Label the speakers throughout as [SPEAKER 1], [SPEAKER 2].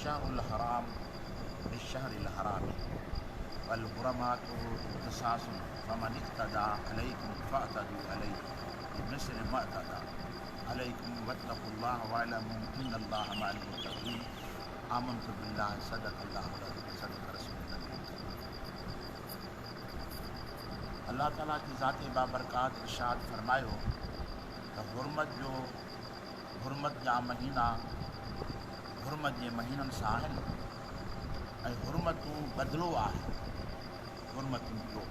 [SPEAKER 1] الشهر الحرام بالشهر الحرام والحرمات قصاص فمن اعتدى عليڪم فاعتدوا عليه بمثل ما اعتدى عليڪم واتقوا الله واعلموا ان الله مع المتقين آمنت بالله صدق الله العظيم صدق رسول النبي الڪريم. الله تعالي جي ذات بابرڪات ارشاد فرمايو ته حرمت جو حرمت جا مهينا حرمت جي مهينن سان آهن ۽ حرمتون بدلو آهن حرمتن جو.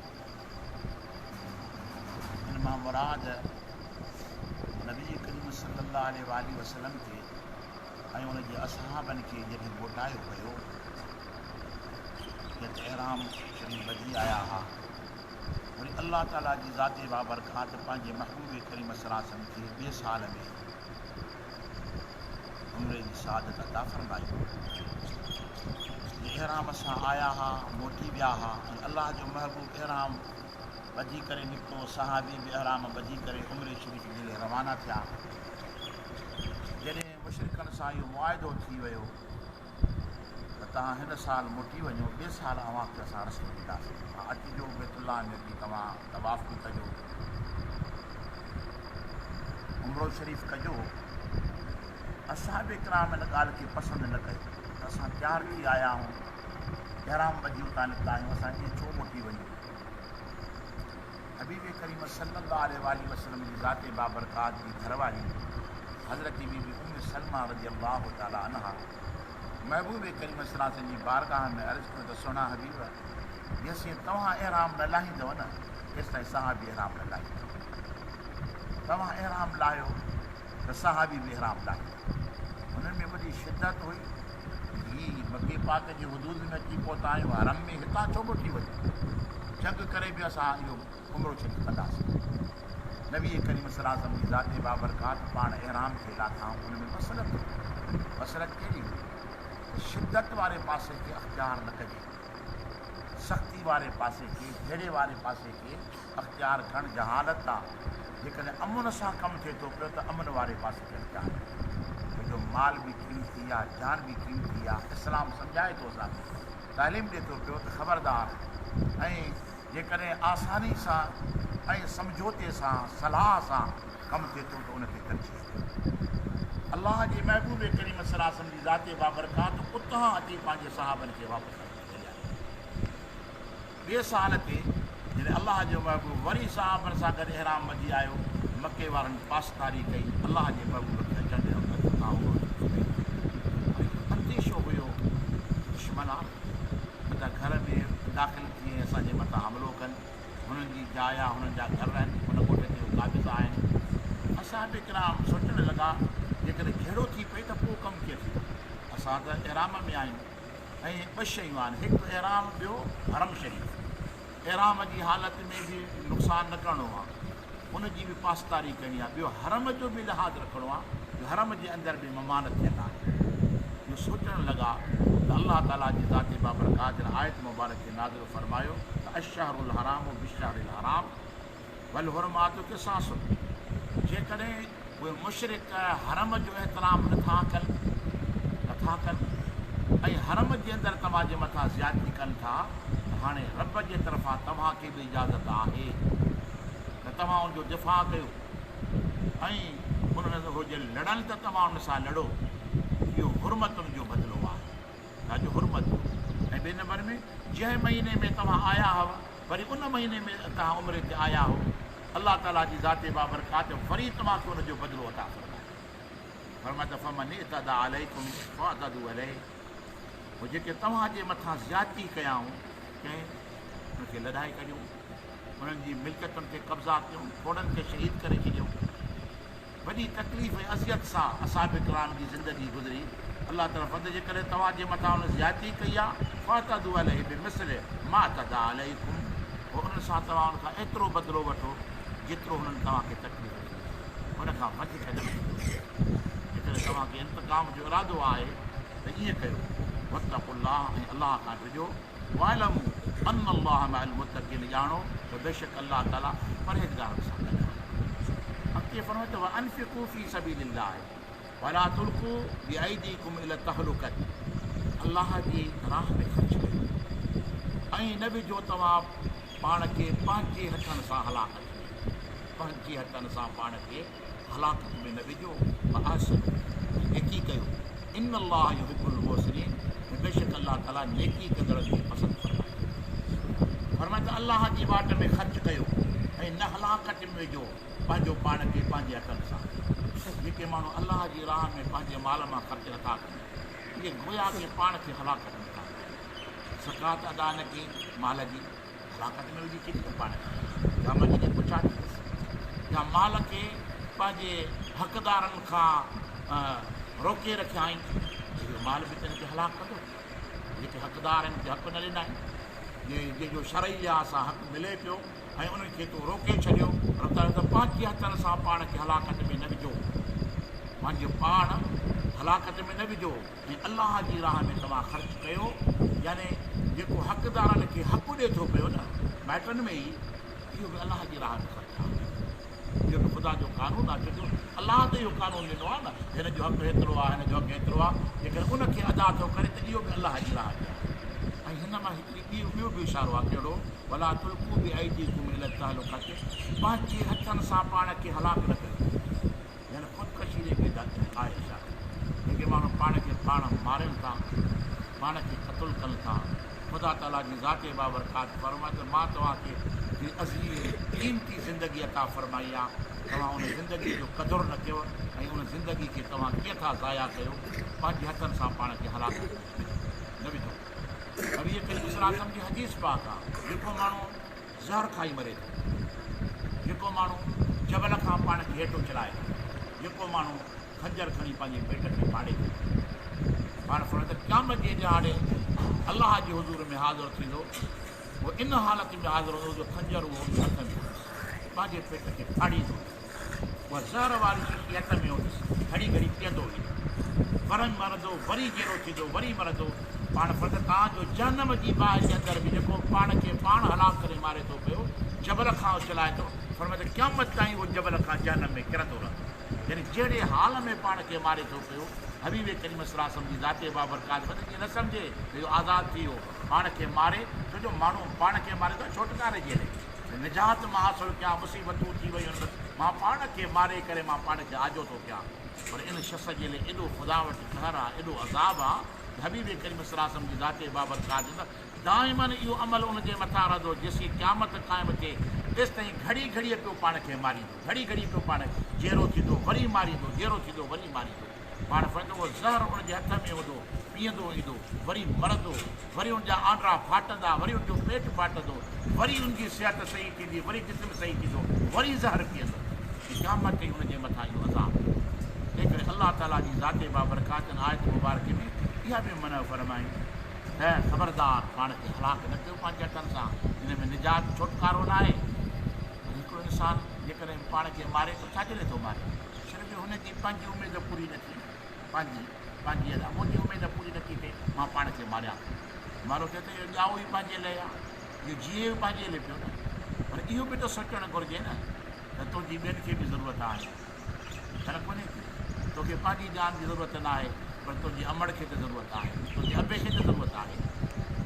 [SPEAKER 1] ان مان مراد نبي ڪريم صلي الله عليه واٰله وسلم کي ۽ ان جي اصحابن کي جڏهن موٽايو ويو جت احرام شريف ٻڌي آيا ها وري الله تعالي جي ذات بابرڪات پنهنجي محبوب ڪريم صلي الله عليه وسلم کي ٻئي سال ۾ عمري جي سعادت عطا فرمائي. جي احرام سان آيا ها، موٽي ويا ها ۽ الله جو محبوب احرام ٻڌي ڪري نڪتو، صحابي به احرام ٻڌي ڪري عمري شريف جي لئه روانا ٿيا. جڏهن مشرڪن سان اهو معاهدو ٿي ويو ته توهان هن سال موٽي وڃو، ٻئي سال اوهان کي اسان رستو ڏينداسين، توهان اچجو بيت الله ۾ اچي توهان طواف به ڪجو. عمرو شريف ڪجو. اصحاب ڪرام ان ڳالهه کي پسند نه ڪيو ته اسان تيار ٿي آيا آهيون، احرام ٻڌي اتان نڪتا آهيون، اسان ائين ڇو موٽي وڃون؟ حبيب ڪريم صلي الله عليه واٰله وسلم جي ذات بابرڪات جي گهر واري حضرت بي بي ام سلمه رضي الله تعالٰي عنها محبوب ڪريم صلي الله عليه وسلم جي بارگاهه ۾ عرض ڪيو ته سهڻا حبيب! جيسين توهان احرام نه لاهيندؤ نه تيستائين صحابي احرام نه لاهيندا. توهان احرام لاهيو ته صحابي به احرام لاهيندا. انهن ۾ وڏي شدت هئي. هي مڪي پاڪ جي حدود ۾ اچي پهتا آهيون، حرم ۾ هتان ڇو موٽي وڃون؟ جنگ ڪري به اسان اهو عمرو شريف ڪنداسين. نبي ڪريم صلي الله عليه وسلم جي ذات بابرڪات پاڻ احرام کي لاٿائون، ان ۾ مصلحت هئي. مصلحت ڪهڙي هئي؟ ته شدت واري پاسي کي اختيار نه ڪجي. سختي واري پاسي کي، جهيڙي واري پاسي کي اختيار ڪرڻ جهالت آ. جيڪڏهن امن سان ڪم ٿئي ٿو پيو ته امن واري پاسي کي اختيار ڪيو. ڇو جو مال به قيمتي آ، جان به قيمتي آ. اسلام سمجهائي ٿو اسان کي، تعليم ڏئي ٿو پيو ته خبردار ۽ جيڪڏهن آساني سان ۽ سمجهوتي سان، صلاح سان ڪم ٿئي ٿو ته ان کي ترجيح ڏيو. الله جي محبوب ڪريم صلي الله عليه وسلم جي ذات بابرڪات اتان اچي پنهنجي صحابن کي واپس اچي ڇڏيا. ٻئي سال تي جڏهن الله جو محبوب وري صحابن سان گڏ احرام ٻڌي آيو، مڪي وارن پاسداري ڪئي، الله جي محبوب کي اچڻ ڏنو ته اچو توهان عمرو شريف ڪيو. پر هڪ انديشو هيو ته دشمن آ، متان گهر ۾ داخل ٿي ۽ اسان جي مٿان حملو ڪن. هنن جي جاء آ، هنن جا گهر آهن، ان ڳوٺ تي هو قابض آهن. اصحاب ڪرام سوچڻ لڳا، جيڪڏهن جهيڙو ٿي پئي ته پوء ڪم ڪيئن ٿيندو؟ اسان ته احرام ۾ آهيون ۽ ٻه شيون آهن، هڪ احرام ٻيو حرم شريف. احرام جي حالت ۾ به نقصان نه ڪرڻو آ، ان جي به پاسداري ڪرڻي آ، ٻيو حرم جو به لحاظ رکڻو آ جو حرم جي اندر به ممانعت ٿيل آهي. اهو سوچڻ لڳا ته الله تعاليٰ جي ذات بابرڪات هن آيت مبارڪ کي نازل فرمايو ته الشهر الحرام بالشهر الحرام والحرمات قصاص جيڪڏهن اهي مشرڪ حرم جو احترام نٿا ڪن نٿا ڪن ۽ حرم جي اندر توهان جي مٿان زيادتي ڪن ٿا ته هاڻي رب جي طرفان توهان کي به اجازت آهي ته توهان ان جو دفاع ڪيو ۽ انهن سان جي لڙن ته توهان ان سان لڙو اهو حرمتن جو بدلو آهي. ڇا جو حرمت جو ۽ ٻئي نمبر ۾ جنهن مهيني ۾ توهان آيا هئو وري ان مهيني ۾ توهان عمري تي آيا هئو الله تعالي جي ذات بابرڪات وري توهان کي ان جو بدلو عطا فرمائي فرمائي ته فمن اعتدي عليڪم فاعتدوا عليه پوء جيڪي توهان جي مٿان زيادتي ڪيائون ڪنهن ان کي لڏائي ڪڍيون انهن جي ملڪيتن تي قبضا ڪيون کوڙن کي شهيد ڪري ڇڏيون وڏي تڪليف ۽ اذيت سان اصحاب ڪرام جي زندگي گذري، الله تعالي فرمائي ٿو جيڪڏهن توهان جي مٿان انهن زيادتي ڪئي آهي، فاعتدوا عليه بمثل ما اعتدي عليڪم پوء انهن سان توهان ان کان ايترو بدلو وٺو جيترو هنن توهان کي تڪليف ڏني آهي، ان کان وڌيڪ نه وٺجو. جيڪڏهن توهان کي انتقام جو ارادو آهي ته ائين ڪيو، واتقوا الله ۽ الله کان ڊڄو. واعلموا ان الله مع المتقين ڄاڻو ته بيشڪ الله تعالي پرهيزگارن سان گڏ آهي. اڳتي فرمائي ٿو وانفقوا في سبيل الله ولا تلقوا بايديڪم الي التهلڪة الله جي راهه ۾ خرچ ڪيو ۽ نه وجهو توهان پاڻ کي پنهنجي هٿن سان هلاڪت ۾، پنهنجي هٿن سان پاڻ کي هلاڪت ۾ نه وجهو، واحسنوا ۽ نيڪي ڪيو، ان الله يحب المحسنين ۽ بيشڪ الله تعالي نيڪي ڪندڙن کي پسند فرمائي ٿو. فرمائي ته الله جي واٽ ۾ خرچ ڪيو ۽ نه هلاڪت ۾ وجهو پنهنجو پاڻ کي پنهنجي هٿن سان. جيڪي ماڻهو الله جي راهه ۾ پنهنجي مال مان خرچ نٿا ڪن اهي گويا ڪه پاڻ کي هلاڪت ۾ ٿا وجهن. زڪوات ادا نه ڪئي مال جي هلاڪت ۾ وجهي ڇڏي نه پاڻ کي قيامت جي ڏينهن پڇا ٿيندس يا مال کي پنهنجي حقدارن کان روڪي رکيائين اهو مال به تن کي هلاڪ ڪندو جيڪي حقدار آهن کي حق نه ڏنائين جنهن جو شرعي لحاظ سان حق ملي پيو ۽ انهن کي تو روڪي ڇڏيو رب تعاليٰ ته پنهنجي هٿن سان پاڻ کي هلاڪت ۾ نه وجهو پنهنجو پاڻ هلاڪت ۾ نه وجهو ۽ الله جي راهه ۾ توهان خرچ ڪيو يعني جيڪو حقدارن کي حق ڏئي ٿو پيو نه مائٽن ۾ ئي اهو به الله جي راهه ۾ خرچ آهي اهو به خدا جو قانون آهي ڇو جو الله ته اهو قانون ڏنو آهي نه هن جو حق هيترو آهي هن جو حق هيترو آهي جيڪڏهن ان کي ادا ٿو ڪري ته اهو به الله جي راهه ۾ آهي ۽ هن مان هڪڙي ٻي ٻيو به اشارو آهي ڪهڙو ولا تلقوا بأيديڪم الي التهلڪة پنهنجي هٿن سان پاڻ کي هلاڪ نه ڪيو يعني خودڪشي ڏي به آهي اشارو. جيڪي ماڻهو پاڻ کي پاڻ مارين ٿا، پاڻ کي قتل ڪن ٿا، خدا تعاليٰ جي ذات بابرڪات فرمائي ته مان توهان کي هڪڙي عظيم قيمتي زندگي عطا فرمائي آهي، توهان ان زندگيء جو قدر نه ڪيو ۽ ان زندگي کي توهان ڪيئن ٿا ضايع ڪيو، پنهنجي هٿن سان پاڻ کي هلاڪت ۾ نه وجهو. نبي ڪريم صلي الله عليه وسلم جي حديث پاڪ آهي، جيڪو ماڻهو زهر کائي مري ٿو. جيڪو ماڻهو جبل کان پاڻ کي هيٺ اڇلائي ٿو. جيڪو ماڻهو خنجر کڻي پنهنجي پيٽ کي ڦاڙي ٿو. پاڻ فرمايو ته قيامت جي ڏهاڙي الله جي حضور ۾ حاضر ٿيندو. اهو ان حالت ۾ حاضر هوندو جو خنجر اهو ان جي هٿ ۾ هوندس. پنهنجي پيٽ کي ڦاڙيندو ويندو. اها زهر واري شيشي هٿ ۾ هوندس، گهڙي گهڙي پيئندو ويندو. وري مرندو، وري جيئرو ٿيندو، وري مرندو. پاڻ فرمايو ته تان جو جهنم جي باهه جي اندر به جيڪو پاڻ کي پاڻ هلاڪ ڪري ماري ٿو پيو، جبل کان اڇلائي ٿو، فرمايو ته قيامت تائين اهو جبل کان جهنم ۾ ڪرندو رهندو. يعني جهڙي حال ۾ پاڻ کي ماري ٿو پيو، حبيب ڪريم صلي الله عليه وسلم جي ذات بابرڪات وري ائين نه سمجهي ته اهو آزاد ٿي ويو، پاڻ کي ماري، ڇو جو ماڻهو پاڻ کي ماري ٿو ڇوٽڪاري جي لئي. نجات مان حاصل ڪيان، مصيبتون ٿي ويون آهن، بس مان پاڻ کي ماري ڪري مان پاڻ کي آجو ٿو ڪيان. پر ان شخص جي لئي ايڏو خدا وٽ قهر آ، ايڏو عذاب آ، جو حبيب ڪريم صلي الله عليه وسلم جي ذات بابرڪات چون ٿا، دائماً اهو عمل ان جي مٿان رهندو، جيسين قيامت قائم ٿئي، تيستائين گهڙي گهڙيء پيو پاڻ کي ماريندو، گهڙي گهڙيء پيو پاڻ جيئرو ٿيندو، وري ماريندو، جيئرو ٿيندو، وري ماريندو. پاڻ فرمائي ٿو، اهو زهر ان جي هٿ ۾ هوندو، پيئندو ايندو، وري مرندو، وري ان جا آنڊرا ڦاٽندا، وري ان جو پيٽ ڦاٽندو، وري ان جي صحت صحيح ٿيندي، وري جسم صحيح ٿيندو، وري زهر پيئندو ۽ قيامت تائين ان جي مٿان اهو عذاب هوندو. تنهنڪري الله تعاليٰ جي ذات بابرڪات ان آيت مبارڪ ۾ اها به منع فرمائي ته خبردار پاڻ کي هلاڪ نه ڪيو پنهنجي هٿن سان، ان ۾ نجات، ڇوٽڪارو، ناهي. پر هڪڙو انسان جيڪڏهن پاڻ کي ماري ٿو ڇا جي لاء ٿو ماري؟ صرف هن جي پنهنجي اميد پوري نه ٿي، پنهنجي، پنهنجي ادا، منهنجي اميد پوري نه ٿي ٿئي، مان پاڻ کي ماريان ٿو. معلوم ٿئي ته اهو ڄائو ئي پنهنجي لئه آ، اهو جيئي به پنهنجي لئه پيو نه. پر اهو به ته سوچڻ گهرجي نه ته تنهنجي ٻين کي به ضرورت آهي. خبر ڪونهي ڪي توکي پنهنجي جان جي ضرورت ناهي پر تنهنجي امڙ کي ته ضرورت آهي، تنهنجي ابي کي ته ضرورت آهي،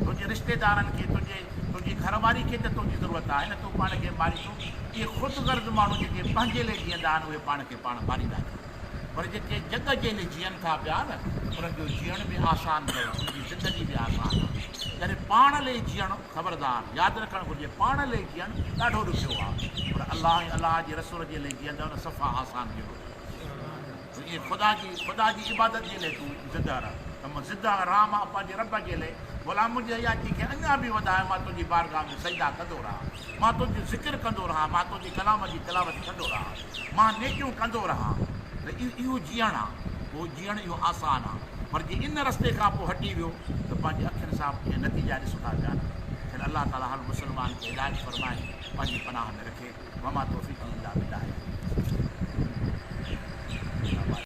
[SPEAKER 1] تنهنجي رشتيدارن کي، تنهنجي تنهنجي گهر واري کي ته تنهنجي ضرورت آهي نه، تون پاڻ کي مارين ٿو. اهي خود غرض ماڻهو جيڪي پنهنجي لئه جيئندا آهن اهي پاڻ کي پاڻ ماريندا آهن پر جيڪي جڳ جي لئه جيئن ٿا پيا نه انهن جو جيئڻ به آسان اٿو، انهن جي زندگي به آسان آهي. يعني پاڻ لئه جيئڻ خبردار ياد رکڻ گهرجي پاڻ لئه جيئڻ ڏاڍو ڏکيو آهي پر الله ۽ الله جي رسول جي لئه جيئندؤ نه صفا آسان جهڙو ٿيندو. ائين خدا جي خدا جي عبادت جي لئه تون زنده رهه ته مان زنده رهان مان پنهنجي رب جي لئه مولا منهنجي حياتي کي اڃا به وڌاء مان تنهنجي بارگاهه ۾ سجدا ڪندو رهان مان تنهنجو ذڪر ڪندو رهان مان تنهنجي ڪلام جي تلاوت ڪندو رهان مان نيڪيون ڪندو رهان ته اهو جيئڻ آ اهو جيئڻ اهو آسان آ پر جي ان رستي کان پوء هٽي ويو ته پنهنجي اکين سان اهي نتيجا ڏسو ٿا پيا نه. خير الله تعالي هر مسلمان کي هدايت فرمائي پنهنجي پناهه ۾ رکي وما توفيقي الا بالله.